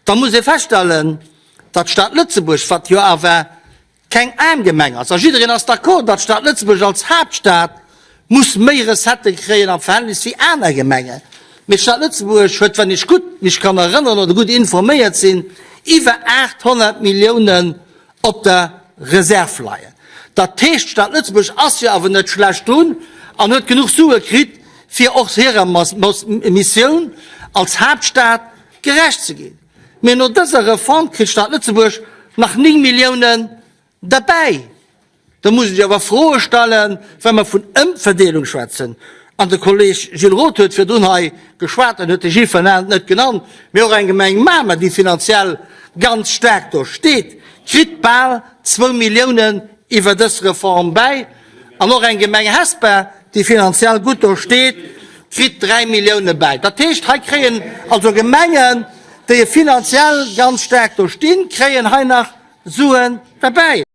Da muss ee feststellen, datt d'Stad Lëtzebuerg, wat jo awer keng aarm Gemeng ass, a jiddereen ass d'accord, datt d'Stad Lëtzebuerg als Haaptstad muss méi Recettë kréien am Verhältnis wéi aner Gemengen, mee d'Stad Lëtzebuerg huet, wann ech gutt mech kann erënneren oder gutt informéiert sinn, iwwer 800 Milliounen op der Reserv leien. Dat heescht, d'Stad Lëtzebuerg ass jo awer net schlecht drun an huet genuch Sue kritt, fir och hirer Missioun als Haaptstad gerecht ze ginn. Mee no dëser Reform kritt d'Stad Lëtzebuerg nach 9 Milliounen derbäi. Da muss ech awer Froe stellen, wa mer vun Ëmverdeelung schwätzen, an de Kolleg Gilles Roth huet virdrun hei geschwat an huet de Gilles Fernand net genannt, mee och eng Gemeng Mamer, déi finanziell ganz staark do steet, kritt bal zwou Milliounen iwwer dës Reform bäi. An och eng Gemeng Hesper, déi finanziell gutt do steet, kritt 3 Millioune bäi. Dat heescht, hei kréien also Gemengen, déi finanziell ganz staark do stinn, kréien hei nach Suen derbäi.